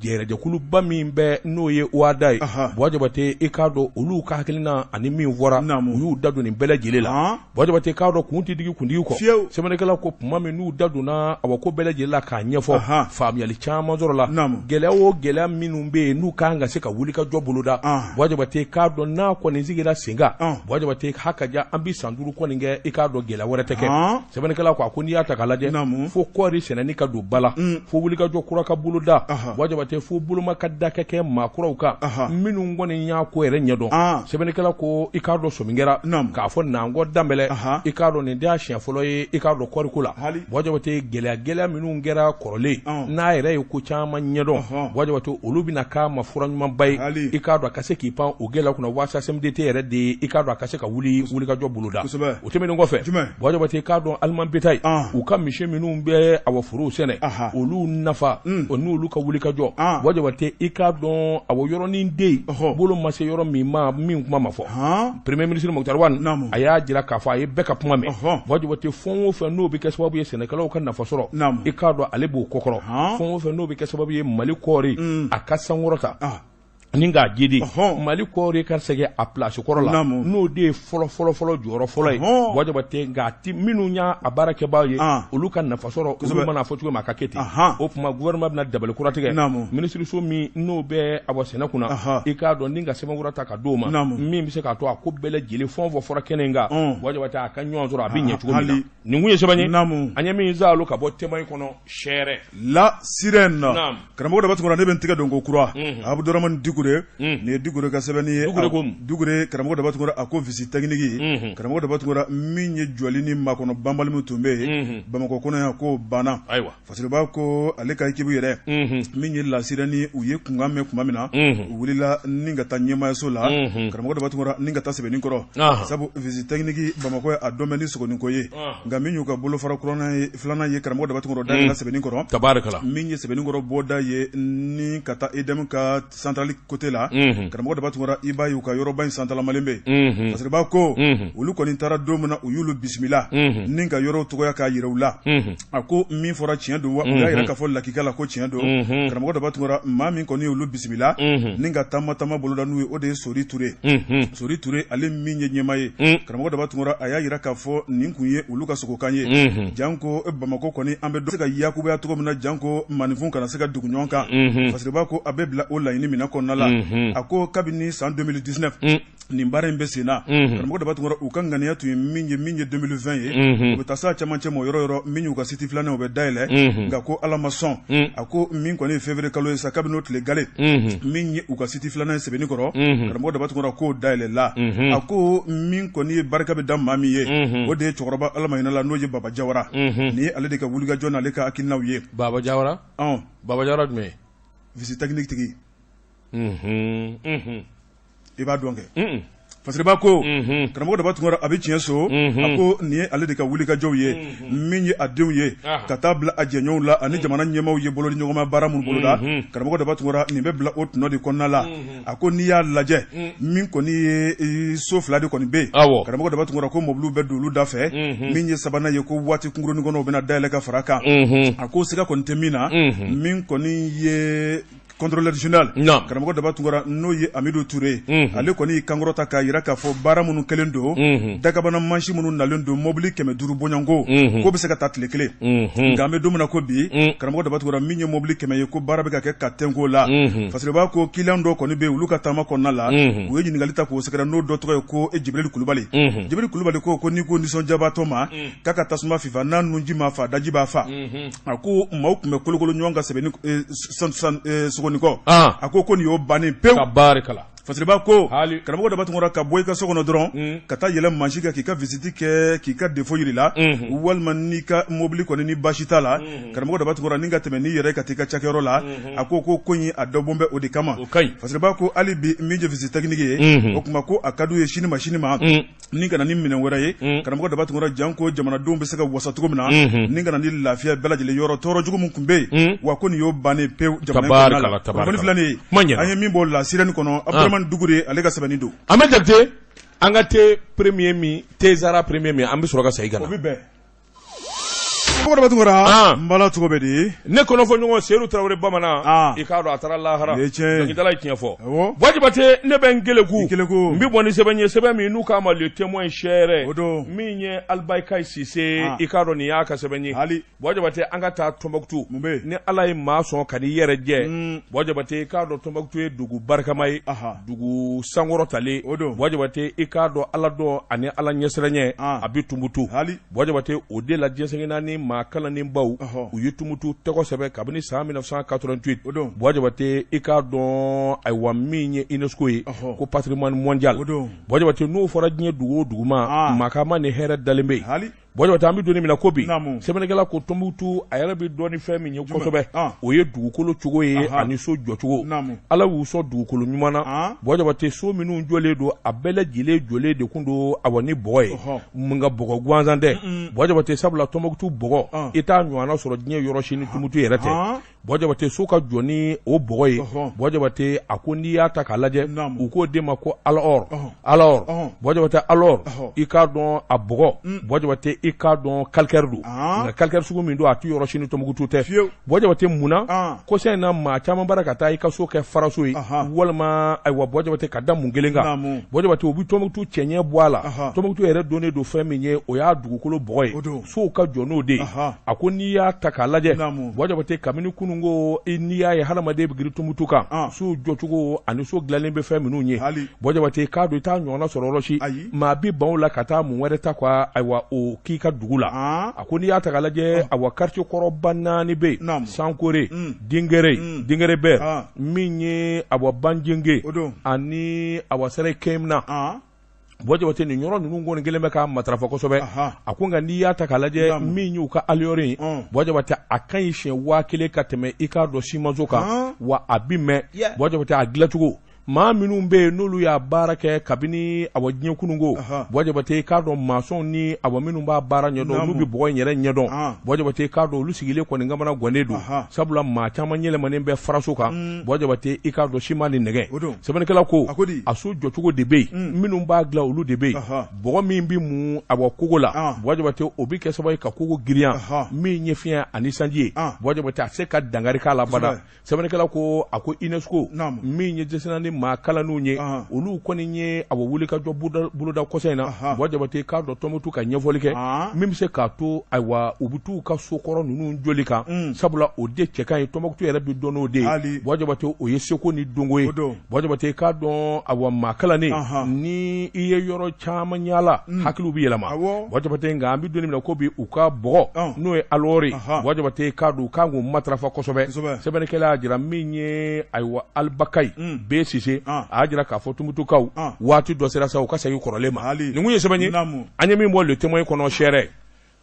jɛrɛjɛkuluba min bɛ n'o ye OHADA ye, Buwa Jabate, i k'a dɔn olu ka hakilina ani min fɔra, u y'u da don nin bɛɛ lajɛlen la. Buwa Jabate, k'a dɔn kun tɛ digi kuntigi kɔ. Sɛbɛnnikɛla ko tuma min n'u da donna awa ko bɛɛ lajɛlen la k'a ɲɛfɔ, faamuyali caman sɔrɔla. Gɛlɛya o gɛlɛya minnu bɛ yen n'u kan ka se ka wuli ka jɔ boloda, Buwa Jabate, k'a dɔn n'a kɔni sigira sen kan, Buwa Jabate, ha ka ja an bɛ san 5 kɔni kɛ, i k'a dɔn gɛlɛya wɛrɛ tɛ kɛ. Sɛbɛnnikɛla ko a ko n'i y'a ta k'a lajɛ, fo kɔɔri sɛnɛni ka don ba la, fo wulikajɔ kura ka boloda, Buwa Jabate, fo boloma ka da ka kɛ maa kuraw kan minnu kɔni y'a ko yɛrɛ ɲɛdɔn. Sɛbɛnnikɛla ko i k'a dɔn sɔmi kɛra k'a fɔ Nankɔ Danbɛlɛ, i k'a dɔn nin t'a siɲɛ fɔlɔ ye, i k'a dɔn kɔɔriko la, Buwa Jabate, gɛlɛya gɛlɛya minnu kɛra kɔrɔlen, n'a yɛrɛ ye ko caman ɲɛdɔn, Buwa Jabate, olu bɛna k'a ma fura ɲumanba ye, i k'a dɔn a ka se k'i pan o gɛlɛya kunna waasa CMDT yɛrɛ de ye, i k'a dɔn a ka se ka wuli wulikajɔ boloda. O tɛmɛnen kɔfɛ, Buwa Jabate, k'a dɔn Aliment Bétail, u ka misi minnu bɛ awa forow sɛnɛ, olu nafa o n'olu ka wulikajɔ, Buwa Jabate, i k'a dɔn awa yɔrɔnin den bolo ma se yɔrɔ min ma, min kuma ma fɔ, premier ministre Moctar Ouane a y'a jira k'a fɔ a ye bɛɛ ka kuma mɛn. Buwa Jabate, fɛn o fɛn n'o bɛ kɛ sababu ye sɛnɛkɛlaw ka nafa sɔrɔ, i k'a dɔn ale b'o kɔkɔrɔ. Fɛn o fɛn n'o bɛ kɛ sababu ye Mali kɔɔri a ka sankɔrɔta ni k'a jidi, Mali kɔɔri ka segin a place kɔrɔ la, n'o de ye fɔlɔ fɔlɔ fɔlɔ jɔyɔrɔ fɔlɔ ye, Buwa Jabate. Nka ti minnu y'a a baarakɛbaaw ye, olu ka nafa sɔrɔ, olu mana fɔ cogo min a ka kɛ ten. O tuma gouvernement bɛna dabali kura tigɛ, minisiriso min n'o bɛ awa sɛnɛ kunna, i k'a dɔn ni ka sɛbɛn kura ta ka d'o ma min bɛ se k'a to a ko bɛɛ lajɛlen fɛn o fɛn fɔra kɛnɛ in kan, Buwa Jabate, a ka ɲɔgɔn sɔrɔ, a bɛ ɲɛ cogo min na. Nin kun ye sɛbɛn ye an ye min zalo ka bɔ Témoin kɔnɔ sɛrɛ. La Sirène. Karamɔgɔ Daba Tunkara, ne bɛ n tɛgɛ don ko kura Abudramani Dukure. Nin ye Dukure ka sɛbɛnni ye. Dukure, karamɔgɔ Daba Tunkara, a ko visite technique, karamɔgɔ Daba Tunkara, min ye jɔli ni makɔnɔ banbali min tun bɛ yen Bamakɔ kɔnɔ yan, k'o banna. Ayiwa. Fasiriba ko ale ka équipe yɛrɛ min ye La Sirène, u ye kunkan mɛn tuma min na, u wulila ni ka taa ɲɛmaayaso la, karamɔgɔ Daba Tunkara, ni ka taa Sɛbɛnnikɔrɔ, sabu visite technique Bamakɔ a dɔn bɛ ni sogoninko ye. Nka min y'u ka bolofara filanan ye, karamɔgɔ Daba Tunkara, da yɛlɛla Sɛbɛnnikɔrɔ. Tabarikala. Min ye Sɛbɛnnikɔrɔ bɔda ye ni ka taa EDM ka centrale côté la, karamɔgɔ Daba Tunkara, i b'a ye u ka yɔrɔba in santalamalen bɛ yen. Fasiriba ko olu kɔni taara don min na, u y'olu bisimila ni ka yɔrɔw tɔgɔya k'a jira u la. A ko min fɔra tiɲɛ don wa? U y'a jira k'a fɔ lakika la ko tiɲɛ don. Karamɔgɔ Daba Tunkara, maa min kɔni y'olu bisimila ni ka taama taama boloda n'u ye, o de ye Sori Ture. Sori Ture, ale min ye ɲɛmaa ye, karamɔgɔ Daba Tunkara, a y'a jira k'a fɔ nin kun ye olu ka sogokan ye, janko Bamakɔ kɔni an bɛ se ka yakubaya cogo min na, janko maaninfin kana se ka dugu ɲɔgɔn kan. Fasiriba ko a bɛ bila o laɲini minɛ kɔnɔna la. A ko kabini san 2019 nin baara in bɛ sen na, karamɔgɔ Daba Tunkara, u ka ŋaniya tun ye min ye, min ye 2020 ye, u bɛ taa se a camancɛ ma yɔrɔ yɔrɔ, min y'u ka site filanan, u bɛ dayɛlɛ. Nka ko Ala ma sɔn. A ko min kɔni ye février kalo ye sa, kabini o tile gale, min ye u ka site filanan ye Sɛbɛnnikɔrɔ, karamɔgɔ Daba Tunkara, k'o dayɛlɛla. A ko min kɔni ye barika bɛ da maa min ye, o de ye cɛkɔrɔba, Ala ma hinɛ la, n'o ye Baba Jawara. Nin ye ale de ka wulikajɔ n'ale ka hakilinaw ye. Baba Jawara? Baba Jawara jumɛn? Visite technique tigi. I b'a dɔn kɛ. Fasiriba ko karamɔgɔ Daba Tunkara, a bɛ tiɲɛ so, a ko nin ye ale de ka wulikajɔw ye, min ye a denw ye ka taa bila a jɛɲɔgɔnw la ani jamana ɲɛmaaw ye bolo ni ɲɔgɔnma baara minnu boloda, karamɔgɔ Daba Tunkara, nin bɛ bila o tɔnɔ de kɔnɔna la. A ko n'i y'a lajɛ, min kɔni ye so fila de kɔni bɛ yen, karamɔgɔ Daba Tunkara, ko mɔbiliw bɛ don olu da fɛ. Min ye sabanan ye, ko waati kunkurunnin kɔnɔ u bɛna dayɛlɛ ka fara kan. A ko siga kɔni tɛ min na, min kɔni ye Contrôleur général karamɔgɔ Daba Tunkara n'o ye Amidu Ture ale kɔni y'i kankɔrɔta k'a jira k'a fɔ baara minnu kɛlen don dakabana mansin minnu nalen don mobili 500 bɔɲɔgɔnko k'o bɛ se ka taa tile kelen nka an bɛ don min na ko bi karamɔgɔ Daba Tunkara min ye mobili 100 ye ko baara bɛ ka kɛ ka tɛnko la Fasiriba ko client dɔ kɔni bɛ olu ka taama kɔnɔna la u ye ɲininkali ta k'o sɛgɛrɛ n'o dɔ tɔgɔ ye ko Jibril Kulubali Jibril Kulubali ko n'i ko nisɔndiyabaatɔ ma k'a ka tasuma fifa n'a nunji ma fa daji b'a fa a ko maaw tun bɛ kolokolo ɲɔgɔn kan sɛbɛnni sogonikɔ a ko nin y'o bannen pewu ka barikala Fasiriba ko karamɔgɔ Daba Tunkara ka bɔ i ka so kɔnɔ dɔrɔn ka taa yɛlɛ mansin kan k'i ka visite kɛ k'i ka défaut yir'i la walima n'i ka mobili kɔni ni baasi t'a la karamɔgɔ Daba Tunkara ni ka tɛmɛ n'i yɛrɛ ka taa i ka cakɛyɔrɔ la a ko in a dabɔlen bɛ o de kama Fasiriba ko hali bi min ye visite technique ye o tuma ko a ka d'u ye sini ma sini ma ni ka na ni minɛn wɛrɛ ye karamɔgɔ Daba Tunkara janko jamanadenw bɛ se ka wasa cogo min na ni ka na ni lafiya bɛɛ lajɛlen yɔrɔ tɔɔrɔ jugu min tun bɛ yen wa ko nin y'o bannen pewu jamana kɔnɔna la kunnafoni filɛ nin ye an ye min bɔ La Sirène kɔnɔ Abdramane Dukure ale ka sɛbɛnni don an bɛ Jakite an ka thé premier min thé Zara premier min an bɛ sɔrɔ ka segin ka na o bɛ bɛn Daba Tunkara n bala cogo bɛ di ne kɔnɔfɔ ɲɔgɔn Seyidu Tarawele bamanan i k'a dɔn a taara lahara dɔnkilidala ye tiɲɛ fɔ Buwa Jabate ne bɛ n keleku n bɛ bɔ ni sɛbɛn ye sɛbɛn min n'u k'a ma Le Témoin sɛrɛ min ye Alibakayi Sise i k'a dɔn nin y'a ka sɛbɛn ye Buwa Jabate an ka taa Tɔnbukutu ni Ala ye maa sɔn ka n'i yɛrɛ jɛ Buwa Jabate i k'a dɔn Tɔnbukutu ye dugu barikama ye dugu sankɔrɔtalen Buwa Jabate i k'a dɔn Ala dɔn ani Ala ɲɛsiranɲɛ a bɛ Tumutu Buwa Jabate o de la diɲɛ seleke naani maa kalannenbaw u ye Tumutu tɔgɔ sɛbɛn kabini san 1988 Buwa Jabate i k'a dɔn ayiwa min ye UNESCO ye ko patrimoine mondial Buwa Jabate n'o fɔra diɲɛ dugu o dugu ma makama ni hɛrɛ dalen bɛ yen Buwa Jabate an bɛ don min na ko bi sɛbɛnnikɛla ko Tumutu a yɛrɛ bɛ dɔn ni fɛn min ye kosɛbɛ o ye dugukolo cogo ye ani so jɔcogo Ala y'u sɔn dugukolo ɲuman na Buwa Jabate so minnu jɔlen don a bɛɛ lajɛlen jɔlen de tun don awa ni bɔgɔ ye nka bɔgɔ gansan tɛ Buwa Jabate sabula Tɔnbukutu bɔgɔ i t'a ɲɔgɔnna sɔrɔ diɲɛ yɔrɔ si ni Tumutu yɛrɛ tɛ Buwa Jabate so ka jɔ ni o bɔgɔ ye Buwa Jabate a ko n'i y'a ta k'a lajɛ u k'o de ma ko alaor alaor Buwa Jabate alaor i k'a dɔn a bɔgɔ Buwa Jabate i k'a dɔn calcaire don nka calcaire sugu min don a tɛ yɔrɔ si ni Tɔnbukutu tɛ Buwa Jabate mun na kɔsa in na maa caman bara ka taa i ka so kɛ faraso ye walima ayiwa Buwa Jabate ka da mun kelen kan Buwa Jabate u bɛ Tɔnbukutu cɛɲɛ bɔ a la Tɔnbukutu yɛrɛ dɔnnen don fɛn min ye o y'a dugukolo bɔgɔ ye sow ka jɔ n'o de ye a ko n'i y'a ta k'a lajɛ Buwa Jabate kabini kunun ko n'i y'a ye hadamaden bɛ girin Tumutu kan sow jɔcogo ani so dilanlen bɛ fɛn minnu ye Buwa Jabate k'a dɔn i t'a ɲɔgɔnna sɔrɔ yɔrɔ si maa bɛ ban o la ka taa mun wɛrɛ ta quoi ayiwa o k'i ka dugu la a ko n'i y'a ta k'a lajɛ awa quartier kɔrɔba naani bɛ yen Sankore Dingere Dingere bɛɛ min ye awa Banjenge ani awa Sɛrɛ Kemina Buwa Jabate nin yɔrɔ ninnu kɔni kɛlen bɛ k'a matarafa kosɛbɛ a ko nka n'i y'a ta k'a lajɛ min y'u ka alaor ye Buwa Jabate a ka ɲi siɲɛ 1000 ka tɛmɛ i k'a dɔn simanso kan wa a bi mɛn Buwa Jabate a dilancogo maa minnu bɛ yen n'olu y'a baara kɛ kabini awa diɲɛ kununko Buwa Jabate i k'a dɔn masɔnw ni awa minnu b'a baara ɲɛdɔn n'u bɛ bɔgɔ in yɛrɛ ɲɛdɔn Buwa Jabate i k'a dɔn olu sigilen kɔni kamana gannen don sabula maa caman yɛlɛmanen bɛ faraso kan Buwa Jabate i k'a dɔn siman ni nɛgɛ sɛbɛnnikɛla ko a so jɔcogo de bɛ yen minnu b'a dilan olu de bɛ yen bɔgɔ min bɛ mun awa kogo la Buwa Jabate o bɛ kɛ sababu ye ka kogo girinya min ye fiɲɛ ani sanji ye Buwa Jabate a tɛ se ka dankari k'a la bada Sɛbɛnnikɛla ko a ko UNESCO min ye diɲɛ naani maa kalannenw ye olu kɔni ye awa wulikajɔ boloda kɔsa in na Buwa Jabate k'a dɔn Tɔnbukutu ka ɲɛfɔli kɛ min bɛ se k'a to ayiwa u bɛ t'u ka so kɔrɔ ninnu jɔli kan sabula o de cɛ ka ɲi Tɔnbukutu yɛrɛ bɛ dɔn n'o de ye Buwa Jabate o ye seko ni dɔnko ye Buwa Jabate k'a dɔn awa maa kalannen ni i ye yɔrɔ caman yaala hakiliw bɛ yɛlɛma Buwa Jabate nka an bɛ don min na ko bi u ka bɔgɔ n'o ye alaor ye Buwa Jabate k'a dɔn u kan k'o matarafa kosɛbɛ sɛbɛnnikɛla y'a jira min ye ayiwa Alibakayi B Sise a y'a jira k'a fɔ Tumutukaw waati dɔ sera sa u ka segin kɔrɔlen ma nin kun ye sɛbɛn ye an ye min bɔ Le Témoin kɔnɔ sɛrɛ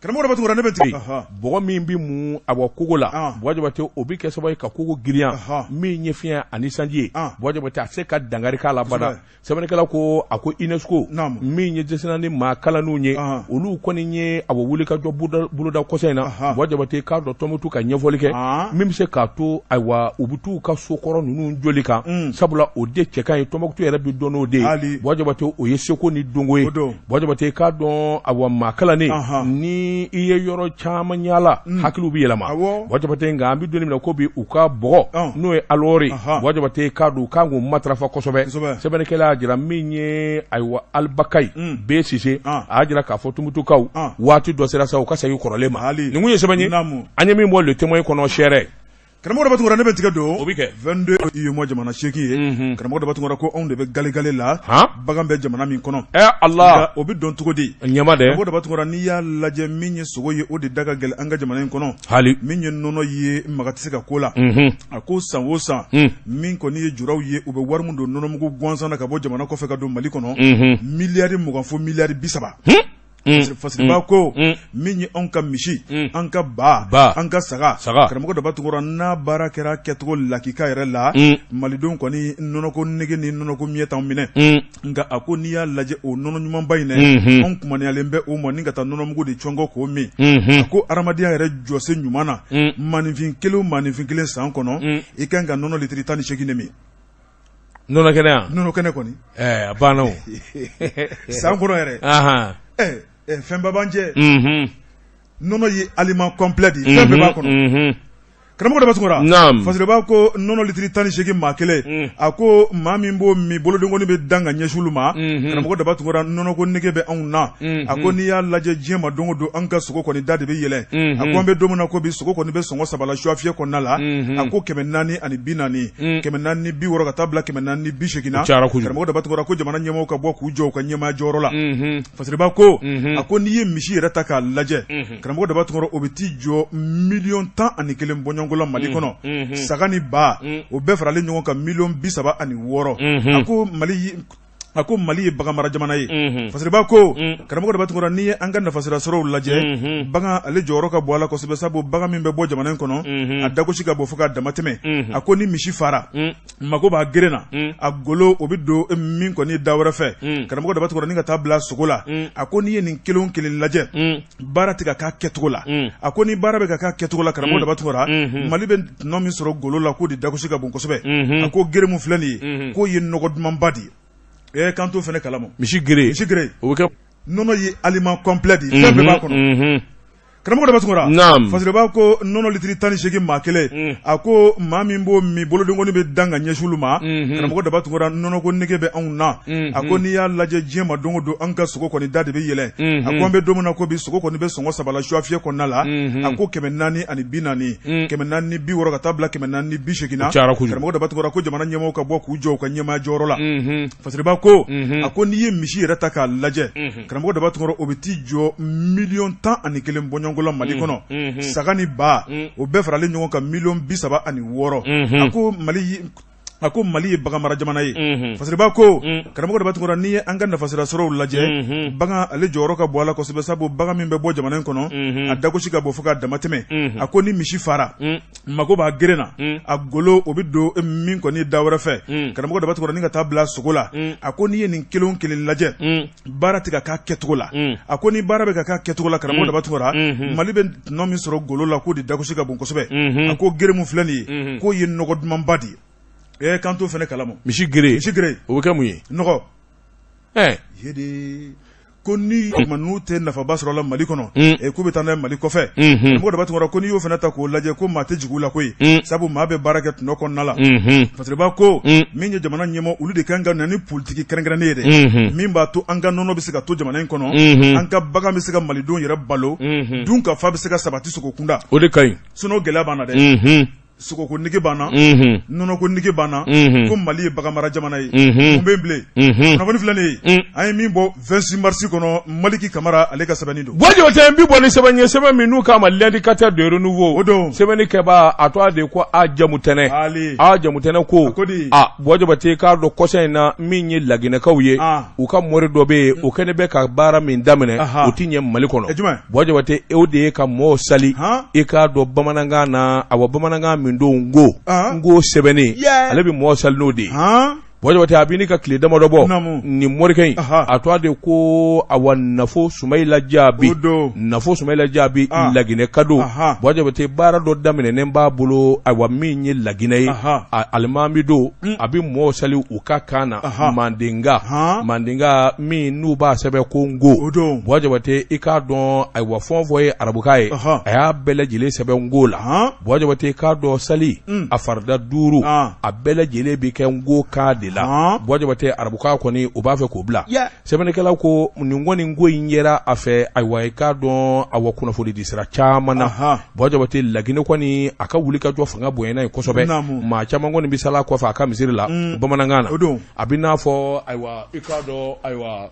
Karamɔgɔ Daba Tunkara ne bɛ tigɛ bɔgɔ min bɛ mun awa kogo la Buwa Jabate o bɛ kɛ sababu ye ka kogo girinya min ye fiɲɛ ani sanji ye Buwa Jabate a tɛ se ka dankari k'a la bada sɛbɛnnikɛla ko a ko UNESCO min ye diɲɛ naani maa kalannenw ye olu kɔni ye awa wulikajɔ boloda kɔsa in na Buwa Jabate k'a dɔn Tɔnbukutu ka ɲɛfɔli kɛ min bɛ se k'a to ayiwa u bɛ t'u ka so kɔrɔ ninnu jɔli kan sabula o de cɛ ka ɲi Tɔnbukutu yɛrɛ bɛ dɔn n'o de ye Buwa Jabate o ye seko ni dɔnko ye Buwa Jabate k'a dɔn awa maa kalannen ni ni i ye yɔrɔ caman yaala hakiliw bɛ yɛlɛma. Buwa Jabate, nka an bɛ don min na ko bi, u ka bɔgɔ n'o ye alɔri, Buwa Jabate, k'a don u kan k'o matarafa kosɛbɛ. Sɛbɛnnikɛla y'a jira min ye, ayiwa, Alibakayi B Sise, a y'a jira k'a fɔ Tumutukaw, waati dɔ sera sa u ka segin kɔrɔlen ma. Nin kun ye sɛbɛn ye an ye min bɔ Le Témoin kɔnɔ sɛrɛ. Karamɔgɔ Daba Tunkara, ne bɛ tigɛ don. O bɛ kɛ. 22 UEMOA jamana 8 ye. Karamɔgɔ Daba Tunkara ko anw de bɛ galegale la. Bagan bɛ jamana min kɔnɔ. Ɛ Ala. O bɛ dɔn cogo di? Ɲama dɛ. Karamɔgɔ Daba Tunkara, n'i y'a lajɛ, min ye sogo ye, o de da ka gɛlɛn an ka jamana in kɔnɔ. Hali. Min ye nɔnɔ ye, maga tɛ se ka ko la. A ko san o san, min kɔni ye juraw ye, u bɛ wari min don nɔnɔmugu gansan na ka bɔ jamana kɔfɛ ka don Mali kɔnɔ, miliyari 20 fo miliyari 30. Fasiriba ko min ye anw ka misi, an ka ba, an ka saga, karamɔgɔ Daba Tunkara, n'a baara kɛra kɛcogo lakika yɛrɛ la, malidenw kɔni nɔnɔko nege ni nɔnɔko miɲɛ t'anw minɛ. Nka a ko n'i y'a lajɛ, o nɔnɔ ɲumanba in dɛ, anw kumaniyalen bɛ o ma ni ka taa nɔnɔmugu de cɔngɔ k'o min. A ko adamadenya yɛrɛ jɔsen ɲuman na, maaninfin kelen o maaninfin kelen, san kɔnɔ i kan ka nɔnɔ litiri 18 de min. Nɔnɔ kɛnɛ yan? Nɔnɔ kɛnɛ kɔni. Ɛɛ, a banna o. San kɔnɔ yɛrɛ. Ɛɛ, fɛnba b'an jɛ. Nɔnɔ ye aliment complet de ye, fɛn bɛɛ b'a kɔnɔ. Karamɔgɔ Daba Tunkara, Fasiriba ko nɔnɔ litiri 18 maa kelen, a ko maa min b'o min, bolodenkɔni bɛ dan ka ɲɛsin olu ma. Karamɔgɔ Daba Tunkara, nɔnɔko nege bɛ anw na. A ko n'i y'a lajɛ diɲɛ ma don o don, an ka sogo kɔni da de bɛ yɛlɛ. A ko an bɛ don min na ko bi, sogo kɔni bɛ sɔngɔ saba la sufiyɛ kɔnɔna la. A ko 440, 460 ka taa bila 480 na. Karamɔgɔ Daba Tunkara ko jamana ɲɛmɔgɔw ka bɔ k'u jɔ u ka ɲɛmaaya jɔyɔrɔ la. Fasiriba ko, a ko n'i ye misi yɛrɛ ta k'a lajɛ, karamɔgɔ Daba Tunkara, o bɛ t'i jɔ miliyɔn 11 bɔɲɔgɔnko la Mali kɔnɔ. Saga ni ba, o bɛɛ faralen ɲɔgɔn kan, miliyɔn 36. A ko Mali ye bagan mara jamana ye. Fasiriba ko, karamɔgɔ Daba Tunkara, n'i ye an ka nafasira sɔrɔw lajɛ, bagan ale jɔyɔrɔ ka bon a la kosɛbɛ, sabu bagan min bɛ bɔ jamana in kɔnɔ, a dagosi ka bon fo k'a damatɛmɛ. A ko ni misi fara, mago b'a gere na, a golo o bɛ don min kɔni da wɛrɛ fɛ, karamɔgɔ Daba Tunkara, ni ka taa bila sogo la. A ko n'i ye nin kelen o kelen lajɛ, baara tɛ ka k'a kɛcogo la. A ko ni baara bɛ ka k'a kɛcogo la, karamɔgɔ Daba Tunkara, Mali bɛ tɔnɔ min sɔrɔ golo la, k'o de dagosi ka bon kosɛbɛ. A ko gere min filɛ nin ye, k'o ye nɔgɔ dumanba de ye. Ɛ, kan t'o fana kalama. Misi gere. Misi gere. O bɛ kɛ. Nɔnɔ ye aliment complet de ye, fɛn bɛɛ b'a kɔnɔ. Karamɔgɔ Daba Tunkara, Fasiriba ko nɔnɔ litiri 18 maa kelen, a ko maa min b'o min, bolodenkɔni bɛ dan ka ɲɛsin olu ma. Karamɔgɔ Daba Tunkara, nɔnɔko nege bɛ anw na. A ko n'i y'a lajɛ diɲɛ ma don o don, an ka sogo kɔni da de bɛ yɛlɛ. A ko an bɛ don min na ko bi, sogo kɔni bɛ sɔngɔ saba la sufiyɛ kɔnɔna la. A ko 440, 460 ka taa bila 480 na. Karamɔgɔ Daba Tunkara ko jamana ɲɛmɔgɔw ka bɔ k'u jɔ u ka ɲɛmaaya jɔyɔrɔ la. Fasiriba ko, a ko n'i ye misi yɛrɛ ta k'a lajɛ, karamɔgɔ Daba Tunkara, o bɛ t'i jɔ miliyɔn 11 bɔɲɔgɔnko la Mali kɔnɔ. Saga ni ba, o bɛɛ faralen ɲɔgɔn kan, miliyɔn 36. A ko Mali ye bagan mara jamana ye. Fasiriba ko, karamɔgɔ Daba Tunkara, n'i ye an ka nafasira sɔrɔw lajɛ, bagan ale jɔyɔrɔ ka bon a la kosɛbɛ, sabu bagan min bɛ bɔ jamana in kɔnɔ, a dagosi ka bon fo k'a damatɛmɛ. A ko ni misi fara, mago b'a gere na, a golo o bɛ don min kɔni da wɛrɛ fɛ, karamɔgɔ Daba Tunkara, ni ka taa bila sogo la. A ko n'i ye nin kelen o kelen lajɛ, baara tɛ ka k'a kɛcogo la. A ko ni baara bɛ ka k'a kɛcogo la, karamɔgɔ Daba Tunkara, Mali bɛ tɔnɔ min sɔrɔ golo la, k'o de dagosi ka bon kosɛbɛ. A ko gere min filɛ nin ye, k'o ye nɔgɔ dumanba de ye. Ɛ, kan t'o fana kalama. Misi gere. Misi gere. O bɛ kɛ mun ye? Nɔgɔ. Ɛɛ. Yede ko ni ma n'u tɛ nafaba sɔrɔ la Mali kɔnɔ, k'u bɛ taa n'a ye Mali kɔfɛ. Karamɔgɔ Daba Tunkara ko n'i y'o fana ta k'o lajɛ, ko maa tɛ jigin u la koyi, sabu maa bɛ baara kɛ tɔnɔ kɔnɔna la. Fasiriba ko min ye jamana ɲɛmɔgɔ, olu de kan ka na ni politiki kɛrɛnkɛrɛnnen ye dɛ, min b'a to an ka nɔnɔ bɛ se ka to jamana in kɔnɔ, an ka bagan bɛ se ka malidenw yɛrɛ balo, dun ka fa bɛ se ka sabati sogo kunda. O de ka ɲi. Sinon gɛlɛya b'an na dɛ. Sogoko nege b'an na, nɔnɔko nege b'an na. Ko Mali ye bagan mara jamana ye. Mun bɛ bilen? Kunnafoni filɛ nin ye, an ye min bɔ 26 mars kɔnɔ, Maliki Kamara ale ka sɛbɛnni don. Buwa Jabate, n bi bɔ ni sɛbɛn ye, sɛbɛn min n'u k'a ma L'Indicateur de Renouveau. O don. Sɛbɛnni kɛbaa a tɔgɔ de ko a Jamutɛnɛ. Ali. A Jamutɛnɛ ko. Ko di? A Buwa Jabate, k'a dɔn kɔsa in na, min ye Laginɛkaw ye, u ka mori dɔ bɛ yen, o kɛlen bɛ ka baara min daminɛ, o tɛ ɲɛ Mali kɔnɔ. Jumɛn? Buwa Jabate, o de ye ka mɔɔw sali, i k'a dɔn bamanankan na, awa, bamanankan min don, nko nko sɛbɛnnen, ale bɛ mɔɔw sali n'o de ye. Buwa Jabate a bɛ ɲini ka tile damadɔ bɔ nin morikɛ in a tɔgɔ de ko awa Nafo Sumayila Jaabi Nafo Sumayila Jaabi Laginɛka don. Buwa Jabate baara dɔ daminɛnen b'a bolo awa min ye Laginɛ ye, a alimami don, a bɛ mɔɔw sali u ka kan na Mandenka, Mandenka min n'u b'a sɛbɛn ko Nko. Buwa Jabate i k'a dɔn ayiwa fɛn o fɛn ye arabukan ye, a y'a bɛɛ lajɛlen sɛbɛn Nko la. Buwa Jabate i k'a dɔn sali a farida duuru a bɛɛ lajɛlen bɛ kɛ Nko kan de la. Buwa Jabate arabukan kɔni u b'a fɛ k'o bila. Sɛbɛnnikɛlaw ko nin kɔni ko in yera a fɛ ayiwa i k'a dɔn awa kunnafoni di sira caman na. Buwa Jabate Laginɛ kɔni a ka wulikajɔ fanga bonyana yen kosɛbɛ, maa caman kɔni bɛ sali a kɔfɛ a ka misiri la bamanankan na. A bɛ n'a fɔ ayiwa i k'a dɔn ayiwa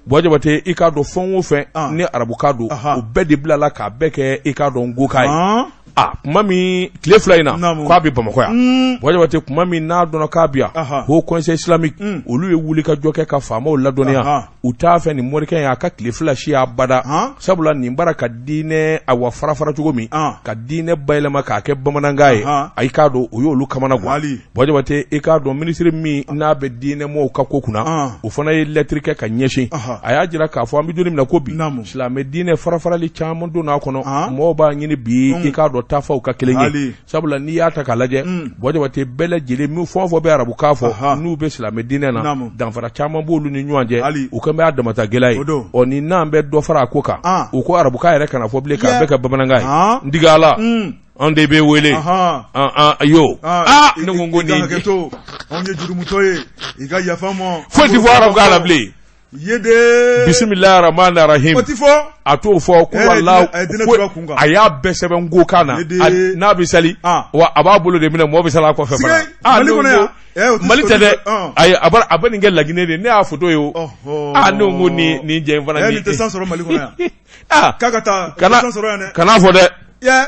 Buwa Jabate i k'a dɔn fɛn o fɛn ni arabukan don o bɛɛ de bilala k'a bɛɛ kɛ i k'a dɔn nkokan ye. A tuma min tile fila in na k'a bɛ Bamakɔ yan, Buwa Jabate tuma min n'a dɔnna k'a bɛ yan, Haut Conseil islamique olu ye wulikajɔ kɛ ka faamaw ladɔnniya u t'a fɛ nin morikɛ in a ka tile fila si abada, sabula nin bara ka diinɛ awa farafara cogo min ka diinɛ bayɛlɛma k'a kɛ bamanankan ye, a i k'a dɔn o y'olu kamana gan. Buwa Jabate i k'a dɔn minisiri min n'a bɛ diinɛmɔgɔw ka ko kunna, o fana ye lɛtiri kɛ ka ɲɛsin, a y'a jira k'a fɔ an bɛ don min na ko bi, silamɛ diinɛ farafarali caman donna a kɔnɔ, mɔgɔw b'a ɲini bi i k'a dɔn taafaw ka kelen ye, sabula n'i y'a ta k'a lajɛ, Buwa Jabate bɛɛ lajɛlen min fɛn o fɛn bɛ arabukan fɔ n'u bɛ silamɛ diinɛ na, danfara caman b'olu ni ɲɔgɔn cɛ, u kan bɛ a damata gɛlɛya ye. Ɔ ni n'an bɛ dɔ fara a ko kan, u ko arabukan yɛrɛ kana fɔ bilen k'a bɛɛ kɛ bamanankan ye. N digi a la. An de bɛ wele yo ne ko ko nin hakɛ to, anw ye jurumutɔ ye, i ka yafa an ma. Foyi tɛ fɔ arabukan la bilen. Ye de bisimilahi rahmani rahim o ti fɔ, a t'o fɔ ko wala a y'a bɛɛ sɛbɛn nkokan na, n'a bɛ sali wa a b'a bolo de minɛ, mɔgɔ bɛ sali a kɔfɛ fana. Mali kɔnɔ yan. Mali tɛ dɛ, ayi, a bɛ nin kɛ Laginɛ de, ne y'a foto ye o. Aa ne ko nin jɛ in fana nin tɛ san sɔrɔ Mali kɔnɔ yan. K'a ka taa kana sɔrɔ yan dɛ, kana fɔ dɛ.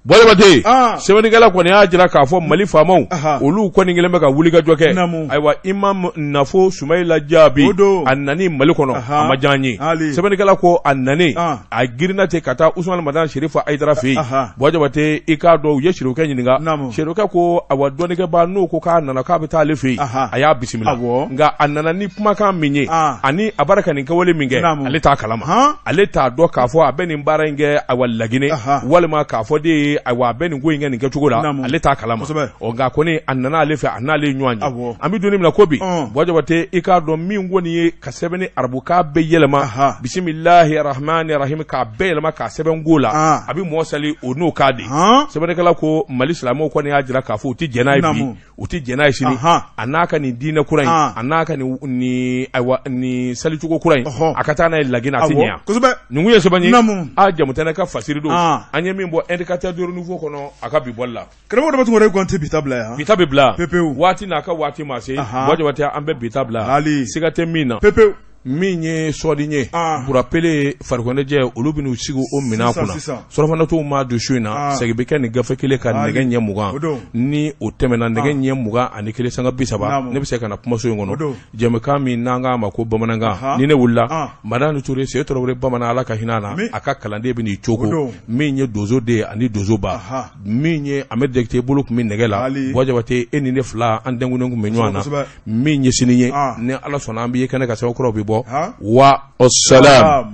Buwa Jabate, sɛbɛnnikɛla kɔni y'a jira k'a fɔ Mali faamaw olu kɔni kɛlen bɛ ka wulikajɔ kɛ. Ayiwa imam Nafo Sumayila Jaabi a nani Mali kɔnɔ a ma diya an ye. Sɛbɛnnikɛla ko a nani a girinna ten ka taa Usumani Madani Serifu Ayidara fɛ yen. Buwa Jabate i k'a dɔn u ye Serifukɛ ɲininka, Serifukɛ ko awa dɔnnikɛbaa n'o ko k'a nana k'a bɛ taa ale fɛ yen, a y'a bisimila, nka a nana ni kumakan min ye ani a b'a ka nin kɛwale min kɛ, ale t'a kalama, ale t'a dɔn k'a fɔ a bɛ nin baara in kɛ awa Laginɛ, walima k'a fɔ de ye ayiwa a bɛ nin ko in kɛ nin kɛcogo la, ale t'a kalama. Ɔ nka kɔni a nana ale fɛ, a n'ale ye ɲɔgɔn ye. An bɛ don min na ko bi, Buwa Jabate i k'a dɔn min kɔni ye ka sɛbɛn ni arabukan bɛɛ yɛlɛma, bisimilahi rahmani rahim, k'a bɛɛ yɛlɛma k'a sɛbɛn nko la, a bɛ mɔgɔ sali o n'o kan de. Sɛbɛnnikɛla ko Mali silamɛw kɔni y'a jira k'a fɔ u tɛ jɛn n'a ye bi, u tɛ jɛn n'a ye sini, a n'a ka nin diinɛ kura in, a n'a ka nin ayiwa nin salicogo kura in, a ka taa n'a ye Laginɛ, a tɛ ɲɛ. Nin kun ye sɛbɛn ye a Jamutɛnɛ ka fasiri don, an ye min bɔ Indicateur du Renouveau kɔnɔ a ka bi bɔli la. Karamɔgɔ Daba Tunkara, e ko an tɛ bi ta bila yan. Bi ta bɛ bila pepewu, waati n'a ka waati ma se. Buwa Jabate, an bɛ bi ta bila, siga tɛ min na pepewu. Min ye sɔɔni ye, Burapele farikoloɲɛnajɛ, olu bɛn'u sigi o minɛn kunna. Surɔfanatuw ma don su in na, segin bɛ kɛ nin gafe kelen kan nɛgɛ ɲɛ 20. Ni o tɛmɛna nɛgɛ ɲɛ 21 sanga 30, ne bɛ se ka na kumaso in kɔnɔ, jɛmukan min n'an k'a ma ko bamanankan. Ni ne wulila, Madani Ture Seyi Tarawele bamanan, Ala ka hinɛ a na, a ka kalanden bɛ n'i cogo min ye donso den ani donso ba, min ye Amadu Jakite bolo tun bɛ nɛgɛ la. Buwa Jabate, e ni ne fila an dɛnkunnen tun bɛ ɲɔgɔn na. Min ye sini ye, ni Ala sɔnna, an bɛ ye kɛnɛ kan, sɛbɛn kuraw bɛ bɔ. Wa salam.